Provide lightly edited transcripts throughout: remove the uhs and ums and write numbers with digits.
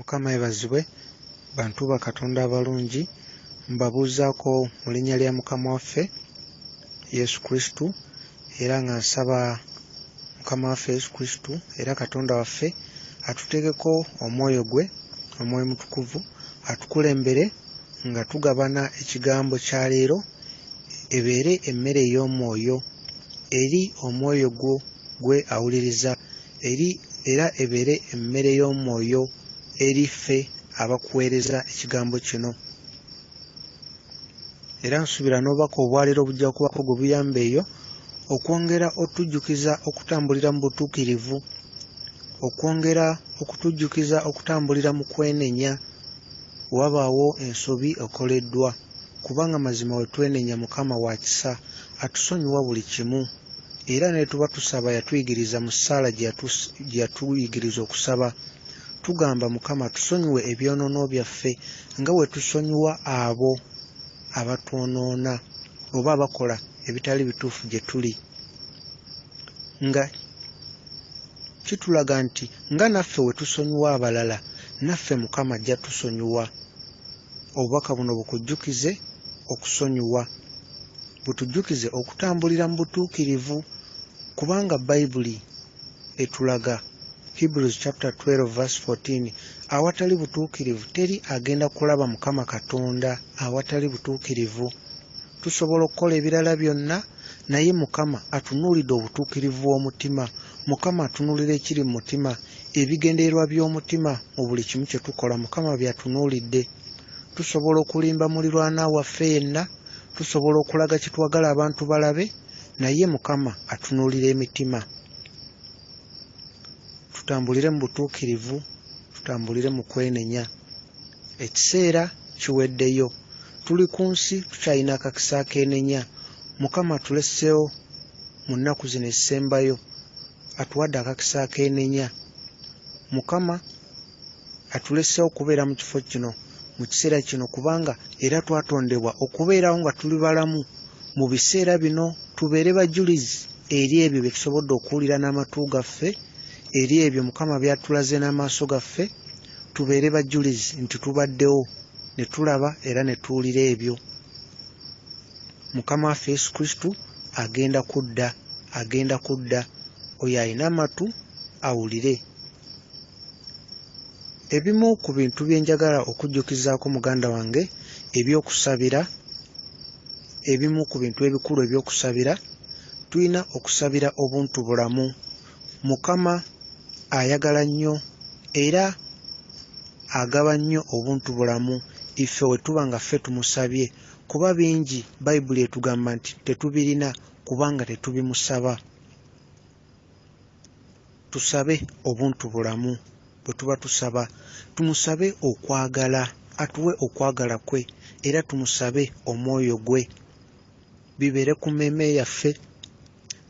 Mukama yebazibwe bantu ba Katonda abalungi, mbabuuzaako mu linnya lya Mukama waffe Yesu Kristu, era nga nsaba Mukama waffe Yesu Kristu era Katonda waffe atuteekeko omwoyo gwe, Omwoyo Mutukuvu atukulembere nga tugabana ekigambo kya leero, ebeere emmere ey'omwoyo eri omwoyo gwo gwe awuliriza, eri era ebeere emmere y'omwoyo eri ffe abakuweereza ekigambo kino. Era nsuubira n'obubaka obwaleero bujja kubaako gwe buyamba eyo okwongera otujjukiza okutambulira mu butuukirivu, okwongera okutujjukiza okutambulira mu kwenenya wabaawo ensobi ekoleddwa, kubanga mazima we twenenya Mukama wa kisa atusonyiwa buli kimu. Era ne tuba tusaba yatuyigiriza mu ssaala gye yatuyigiriza okusaba, tugamba Mukama tusonyiwe ebyonoono byaffe nga bwe tusonyiwa abo abatwonoona oba abakola ebitali bituufu gye tuli, nga kitulaga nti nga naffe we tusonyiwa abalala naffe Mukama ajja tusonyiwa. Obubaka buno bukujjukize okusonyiwa, butujjukize okutambulira mu butuukirivu, kubanga Bayibuli etulaga Hebrews chapter 12 verse 14, awatali butuukirivu teri agenda kulaba Mukama Katonda. Awatali butuukirivu tusobola okukola ebirala byonna, naye Mukama atunuulidde obutuukirivu bw'omutima. Mukama atunuulira ekiri mu mutima, ebigendererwa by'omutima mu buli kimu kye tukola Mukama by'atunuulidde. Tusobola okulimba mulirwana waffe yenna, tusobola okulaga kye twagala abantu balabe, naye Mukama atunuulira emitima. Tutambulire mu butuukirivu, tutambulire mu kwenenya. Ekiseera kiweddeyo, tuli ku nsi tukyalina akakisa akeenenya. Mukama atuleseewo mu nnaku zino ezisembayo, atuwadde akakisa akeenenya. Mukama atuleseewo okubeera mu kifo kino mu kiseera kino, kubanga era twatondebwa okubeerawo nga tuli balamu mu biseera bino, tubeere bajulizi eri ebyo bye tusobodde okuwulira n'amatu gaffe, eri ebyo Mukama by'atulaze n'amaaso gaffe, tubeere bajulizi nti tubaddewo ne tulaba era ne tuwulira ebyo. Mukama waffe Yesu Kristu agenda kudda, agenda kudda. Oyo alina amatu awulire. Ebimu ku bintu bye njagala okujjukizaako muganda wange eby'okusabira, ebimu ku bintu ebikulu eby'okusabira, tulina okusabira obuntu bulamu. Mukama ayagala nnyo era agaba nnyo obuntu bulamu iffe we tuba nga ffe tumusabye, kuba bingi Bayibuli etugamba nti tetubirina kubanga tetubimusaba. Tusabe obuntu bulamu bwe tuba tusaba, tumusabe okwagala, atuwe okwagala kwe, era tumusabe omwoyo gwe bibeere ku mmeeme yaffe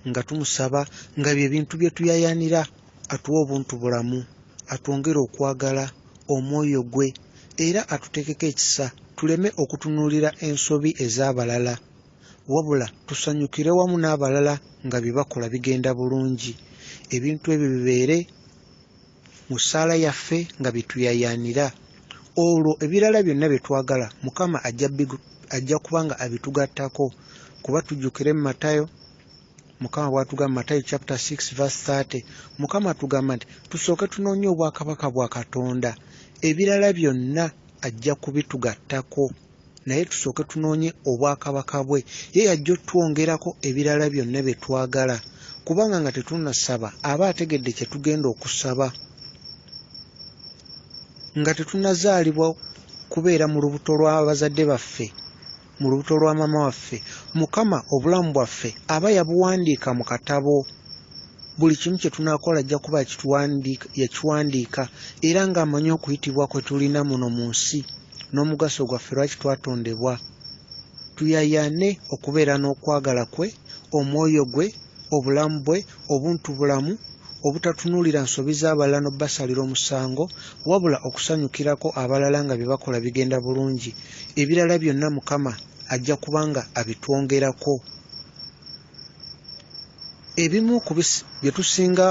nga tumusaba, nga bye bintu bye tuyayaanira, atuwe obuntu bulamu, atwongere okwagala, omwoyo gwe, era atuteekeko ekisa tuleme okutunuulira ensobi ez'abalala, wabula tusanyukire wamu n'abalala nga bye bakola bigenda bulungi. Ebintu ebyo bibeere mu ssaala yaffe nga bye tuyayaanira. Olwo ebirala byonna bye twagala Mukama ajja kuba nga abitugattako, kuba tujjukire mu Matayo Mukama bw'atugamba, Matayo chapter 6 verse 30, Mukama atugamba nti tusooke tunoonye obwakabaka bwa Katonda, ebirala byonna ajja kubitugattako, naye tusooke tunoonye obwakabaka bwe, ye y'ajja otwongerako ebirala byonna bye twagala, kubanga nga tetunnasaba aba ategedde kye tugenda okusaba. Nga tetunnazaalibwa kubeera mu lubuto lwa bazadde baffe, mu lubuto lwa maama waffe, Mukama obulamu bwaffe aba yabuwandiika mu katabo. Buli kimu kye tunaakola ajja kuba yakiwandiika, era ng'amanyi okuyitibwa kwe tulina muno mu nsi n'omugaso gwaffe lwaki twatondebwa. Tuyayaane okubeera n'okwagala kwe, omwoyo gwe, obulamu bwe, obuntu bulamu, obutatunuulira nsobi z'abalala n'obasalira omusango, wabula okusanyukirako abalala nga bye bakola bigenda bulungi. Ebirala byonna Mukama ajja kuba nga abitwongerako. Ebimu ku bye tusinga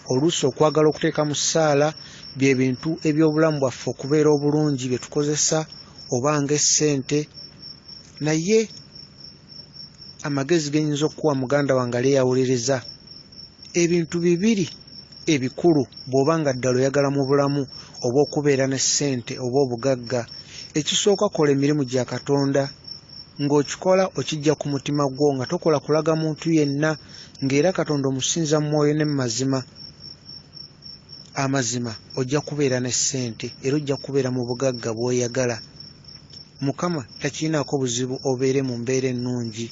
oluusi okwagala okuteeka mu ssaala Bye bintu eby'obulamu bwaffe okubeera obulungi bye tukozesa oba ng'essente. Naye amagezi ge nnyinza okukuwa muganda wange ali eyawuliriza, ebintu bibiri ebikulu bw'oba nga ddala oyagala mu bulamu oba okubeera ne ssente oba obugagga. Ekisooka, kola emirimu gya Katonda ng'okikola okiggya ku mutima gwo, nga tokola kulaga muntu yenna, ng'era Katonda omusinza mu mwoyo ne mu mazima. Amazima ojja kubeera ne ssente era ojja kubeera mu bugagga bw'oyagala. Mukama takirinaako buzibu obeere mu mbeera ennungi.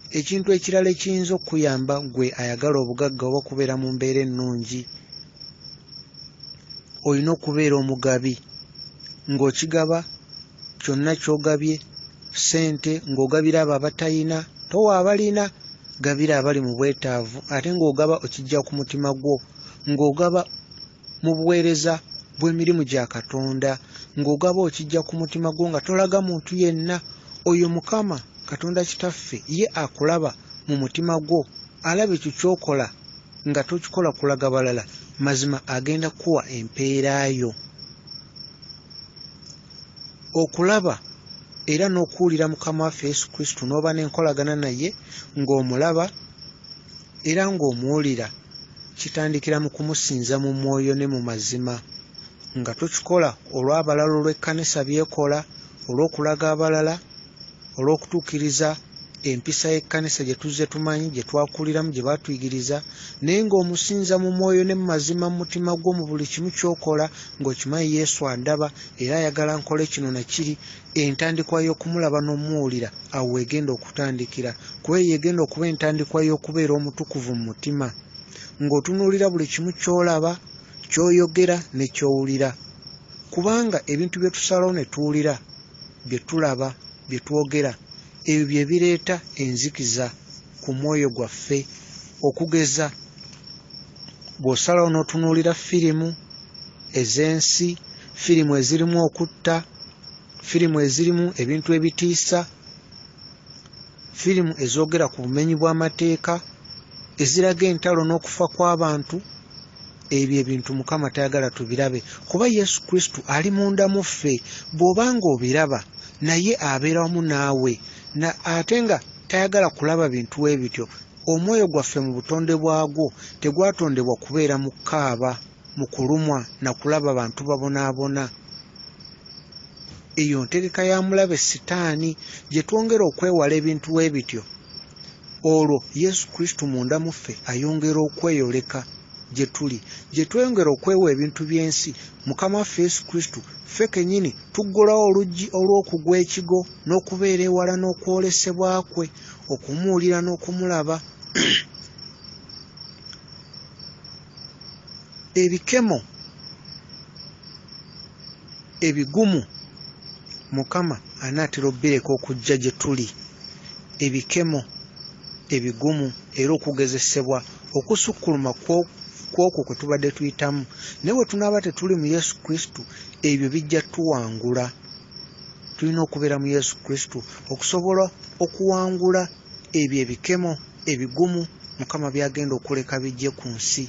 Ekintu ekirala ekiyinza okukuyamba ggwe ayagala obugagga oba okubeera mu mbeera ennungi, olina okubeera omugabi ng'okigaba kyonna ky'ogabye, ssente ng'ogabira abo abatayina, towa abalina, gabira abali mu bwetaavu, ate ng'ogaba okiggya ku mutima gwo, ng'ogaba mu buweereza bw'emirimu gya Katonda, ng'ogaba okiggya ku mutima gwo nga tolaga muntu yenna. Oyo Mukama Katonda Kitaffe ye akulaba mu mutima gwo, alaba ekyo ky'okola nga tokikola kulaga balala, mazima agenda kukuwa empeera yo. Okulaba era n'okuwulira Mukama waffe Yesu Kristo n'oba n'enkolagana naye ng'omulaba era ng'omuwulira kitandikira mu kumusinza mu mwoyo ne mu mazima, nga tokikola olw'abalala, olw'ekkanisa by'ekola, olw'okulaga abalala, olw'okutuukiriza empisa y'ekkanisa gye tuzze tumanyi, gye twakuliramu, gye baatuyigiriza, naye ng'omusinza mu mwoyo ne mu mazima mu mutima gwo mu buli kimu ky'okola, ng'okimanyi Yesu andaba era ayagala nkole kino na kiri. Entandikwa y'okumulaba n'omuwulira awo w'egenda okutandikira, kuba eyo egenda okuba entandikwa y'okubeera omutukuvu mu mutima, ng'otunuulira buli kimu ky'olaba, ky'oyogera ne ky'owulira, kubanga ebintu bye tusalawo ne tuwulira, bye tulaba, bye twogera, ebyo bye bireeta enzikiza ku mwoyo gwaffe. Okugeza, bw'osalawo n'otunuulira firimu ez'ensi, firimu ezirimu okutta, firimu ezirimu ebintu ebitiisa, firimu ezoogera ku bumenyi bw'amateeka, eziraga entalo n'okufa kw'abantu, ebyo ebintu Mukama tayagala tubirabe, kuba Yesu Kristo ali munda mu ffe. Bw'oba ng'obiraba, naye abeera wamu naawe, na ate nga tayagala kulaba bintu we bityo. Omwoyo gwaffe mu butonde bwagwo tegwatondebwa kubeera mu kukaaba, mu kulumwa na kulaba bantu babonaabona. Eyo ntegeka ya mulabe Sitaani. Gye twongera okwewala ebintu we bityo, olwo Yesu Kristo munda mu ffe ayongera okweyoleka gye tuli. Gye tweyongera okwewa ebintu by'ensi, Mukama waffe Yesu Kristo ffe kennyini tuggulawo oluggi olw'okugwa ekigo n'okubeera ewala n'okwolesebwa kwe, okumuwulira n'okumulaba. Ebikemo ebigumu Mukama anaatera obbireka okujja gye tuli. Ebikemo ebigumu era okugezesebwa okusukkuluma kw'okwo kwe tubadde tuyitamu. Naye bwe tunaaba tetuli mu Yesu Kristo, ebyo bijja tuwangula. Tulina okubeera mu Yesu Kristo okusobola okuwangula ebyo ebikemo ebigumu Mukama by'agenda okuleka bijje ku nsi,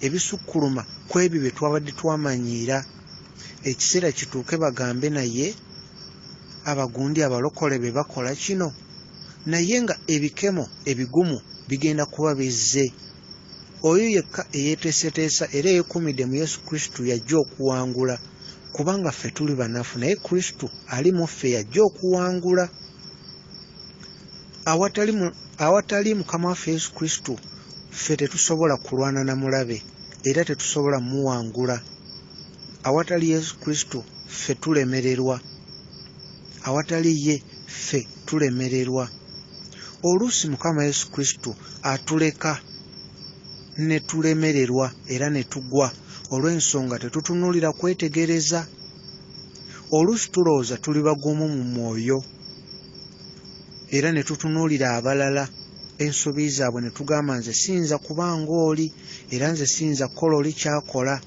ebisukkuluma ku ebyo bye twabadde twamanyiira. Ekiseera kituuke bagambe, naye abagundi abalokole be bakola kino, naye nga ebikemo ebigumu bigenda kuba bizze. Oyo yekka eyeeteeseteesa era eyeekuumidde mu Yesu Kristo y'ajja okuwangula, kubanga ffe tuli banafu, naye Kristo ali mu ffe y'ajja okuwangula. Awatali Mukama waffe Yesu Kristo, ffe tetusobola kulwana na mulabe era tetusobola muwangula. Awatali Yesu Kristo ffe tulemererwa. Awatali ye ffe tulemererwa. Oluusi Mukama Yesu Kristo atuleka ne tulemererwa era ne tugwa olw'ensonga tetutunuulira kwetegereza. Oluusi tulowooza tuli bagumu mu mwoyo era ne tutunuulira abalala ensobi zaabwe ne tugamba, nze siyinza kuba ng'oli era nze siyinza kukola oli ky'akola.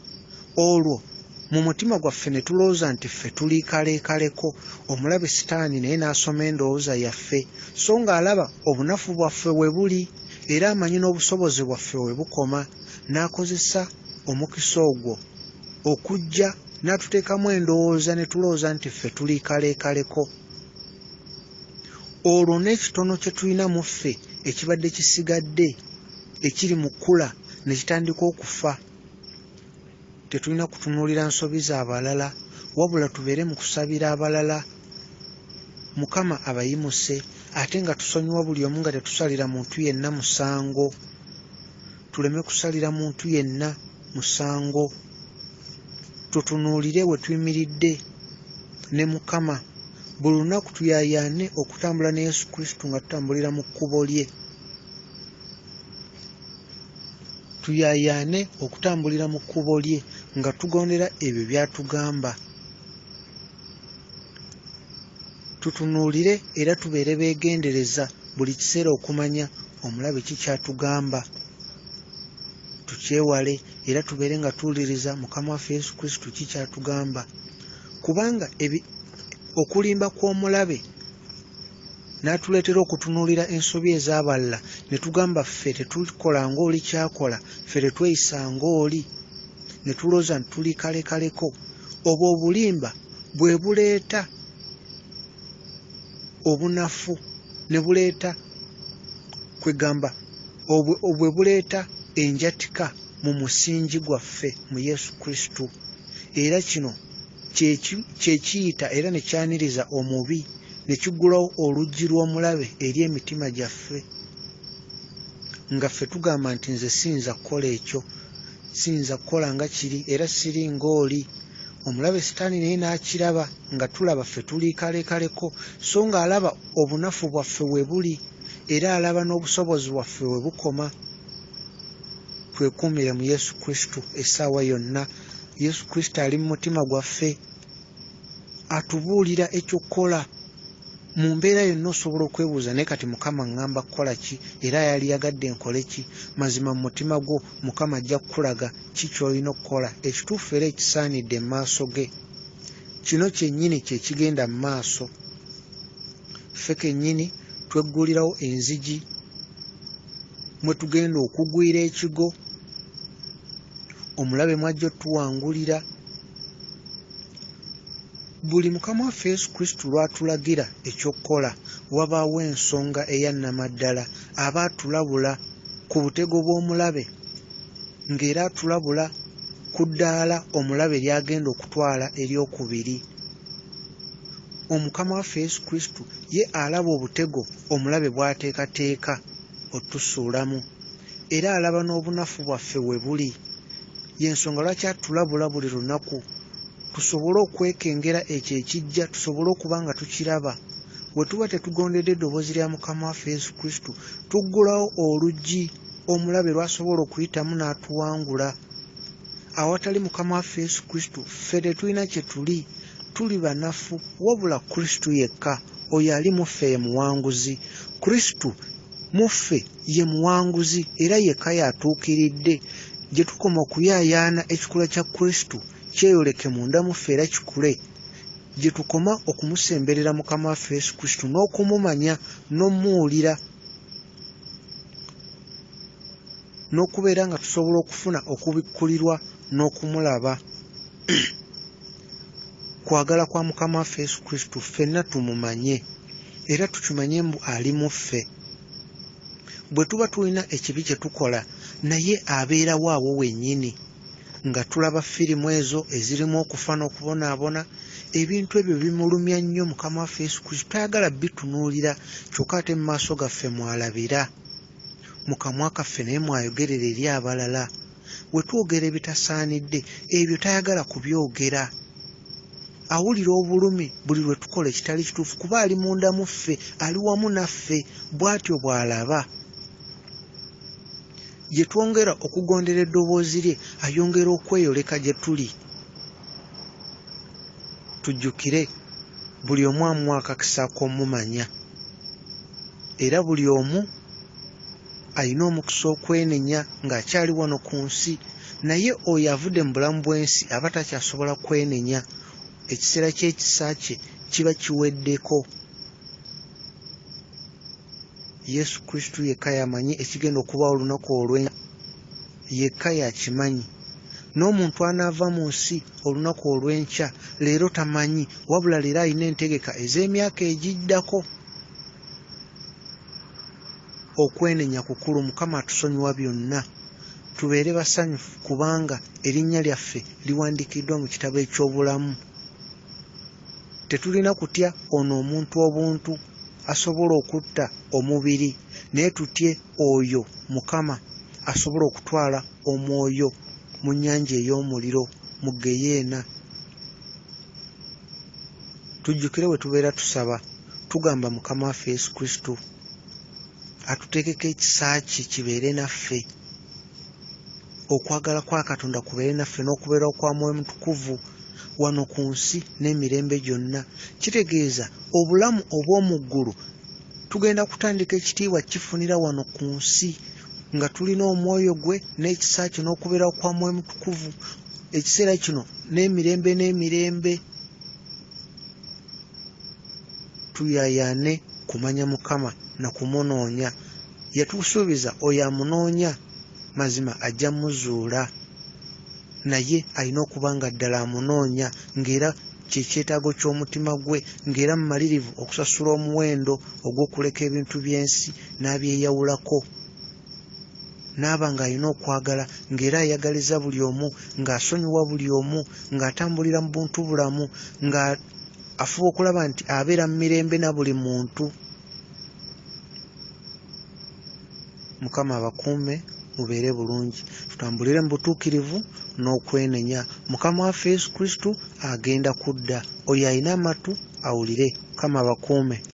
Olwo mu mutima gwaffe ne tulowooza nti ffe tuli kaleekaleko, omulabe Sitaani naye n'asoma endowooza yaffe, so ng'alaba obunafu bwaffe we buli era amanyi n'obusobozi bwaffe we bukoma, n'akozesa omukisa ogwo okujja n'atuteekamu endowooza ne tulowooza nti ffe tuli kaleekaleko. Olwo n'ekitono kye tulina mu ffe ekibadde kisigadde ekiri mu kkula ne kitandika okufa. Tetulina kutunuulira nsobi z'abalala, wabula tubeere mu kusabira abalala Mukama abayimuse, ate nga tusonyiwa buli omu nga tetusalira muntu yenna musango. Tuleme kusalira muntu yenna musango. Tutunuulire we tuyimiridde ne Mukama. Buli lunaku tuyaayaane okutambula ne Yesu Kristo nga tutambulira mu kkubo lye. Tuyaayaane okutambulira mu kkubo lye nga tugondera ebyo by'atugamba. Tutunuulire era tubeere beegendereza buli kiseera okumanya omulabe ki ky'atugamba. Tukyewale era tubeere nga tuwuliriza Mukama waffe Yesu Kristo ki ky'atugamba. Kubanga okulimba kw'omulabe n'atuleetera okutunuulira ensobi ez'abalala ne tugamba ffe tetukola ng'oli ky'akola, ffe tetweyisa ng'oli, ne tulowooza nti tuli kalekaleko. Obwo obulimba bwe buleeta obunafu ne buleeta kwegamba bwe buleeta enjatika mu musingi gwaffe mu Yesu Kristo. Era kino kye kiyita era ne kyaniriza omubi ne kiggulawo oluggi lw'omulabe eri emitima gyaffe. Nga ffe tugamba nti nze siyinza kukola ekyo, siyinza kukola nga kiri era siri ng'oli. Omulabe Sitaani naye n'akiraba nga tulaba ffe tuli kalekaleko, so ng'alaba obunafu bwaffe we buli era alaba n'obusobozi bwaffe we bukoma. Twekuumire mu Yesu Kristo essaawa yonna. Yesu Kristo ali mu mutima gwaffe, atubuulira eky'okukola. Mu mbeera yonna osobola okwebuuza naye kati Mukama aŋŋamba kukola ki era yaliyagadde nkole ki? Mazima mu mutima gwo Mukama ajja kukulaga ki ky'olina okukola ekituufu era ekisaanidde mu maaso ge. Kino kyennyini kye kigenda mu maaso. Ffe kennyini tweggulirawo enzigi mwe tugenda okugwira ekigo, omulabe mw'ajja otuwangulira. Buli Mukama waffe Yesu Kristo lw'atulagira eky'okukola, wabaawo ensonga eya nnamaddala. Aba atulabula ku butego bw'omulabe, ng'era atulabula ku ddaala omulabe ly'agenda okutwala eryokubiri. Omukama waffe Yesu Kristo ye alaba obutego omulabe bw'ateekateeka otusuulamu, era alaba n'obunafu bwaffe we buli. Y'ensonga lwaki atulabula buli lunaku tusobole okwekengera ekyo ekijja, tusobole okuba nga tukiraba. Bwe tuba tetugondedde eddoboozi lya Mukama waffe Yesu Kristo, tuggulawo oluggi omulabe lw'asobola okuyitamu n'atuwangula. Awatali Mukama waffe Yesu Kristo ffe tetulina kye tuli, tuli banafu, wabula Kristo yekka oyo ali mu ffe ye muwanguzi. Kristo mu ffe ye muwanguzi era yekka y'atuukiridde. Gye tukoma okuyaayaana ekikula kya Kristo kyeyoleke munda mu ffe era kikule, gye tukoma okumusemberera Mukama waffe Yesu Kristo n'okumumanya n'omuwulira n'okubeera nga tusobola okufuna okubikkulirwa n'okumulaba. Kwagala kwa Mukama waffe Yesu Kristo ffenna tumumanye era tukimanye mbu ali mu ffe. Bwe tuba tulina ekibi kye tukola naye abeerawo awo wennyini nga tulaba firimu ezo ezirimu okufa n'okubonaabona. Ebintu ebyo bimulumya nnyo Mukama waffe Yesu Kristo, tayagala bitunuulira, kyokka ate mu maaso gaffe mw'alabira, mu kamwa kaffe naye mw'ayogerera eri abalala. We twogera ebitasaanidde ebyo tayagala kubyogera. Awulira obulumi buli lwe tukola ekitali kituufu kuba ali munda mu ffe, ali wamu naffe, bw'atyo bw'alaba. Gye twongera okugondera eddoboozi lye, ayongera okweyoleka gye tuli. Tujjukire buli omu amuwa akakisa ak'omumanya, era buli omu alina omukisa okwenenya ng'akyali wano ku nsi, naye oyo avudde mu bulamu bw'ensi aba takyasobola kwenenya, ekiseera ky'ekisa kye kiba kiweddeko. Yesu Kristo yekka y'amanyi ekigenda okubaawo olunaku olw'enkya, yekka y'akimanyi. N'omuntu anaava mu nsi olunaku olw'enkya leero tamanyi, wabula leero alina entegeka ez'emyaka egiddako. Okwenenya kukulu. Mukama atusonyiwa byonna. Tubeere basanyufu kubanga erinnya lyaffe liwandiikiddwa mu kitabo eky'obulamu. Tetulina kutya ono omuntu obuntu asobola okutta omubiri, naye tutye oyo Mukama asobola okutwala omwoyo mu nnyanja ey'omuliro, mu ggeyeena. Tujjukire bwe tubeera tusaba, tugamba Mukama waffe Yesu Kristo atuteekeko ekisa kye kibeere naffe, okwagala kwa Katonda kubeere naffe, n'okubeerawo kwa Mwoyo Mutukuvu wano ku nsi n'emirembe gyonna. Kitegeeza obulamu obw'omu ggulu tugenda kutandika ekitiibwa kifunira wano ku nsi nga tulina omwoyo gwe n'ekisa kye n'okubeerawo kwa Mwoyo Mutukuvu ekiseera kino n'emirembe n'emirembe. Tuyaayaane kumanya Mukama na kumunoonya. Yatusuubiza oyo amunoonya mazima ajja muzuula, naye alina okuba nga ddala amunoonya ng'era kye kyetaago ky'omutima gwe, ng'era mumalirivu okusasula omuwendo ogw'okuleka ebintu by'ensi n'abyeyawulako, n'aba ng'alina okwagala, ng'era ayagaliza buli omu, ng'asonyiwa buli omu, ng'atambulira mu buntu bulamu, ng'afuba okulaba nti abeera mu mirembe na buli muntu. Mukama abakuume, mubeere bulungi, tutambulire mu butuukirivu n'okwenenya. Mukama waffe Yesu Kristo agenda kudda. Oyo alina amatu awulire. Mukama abakuume.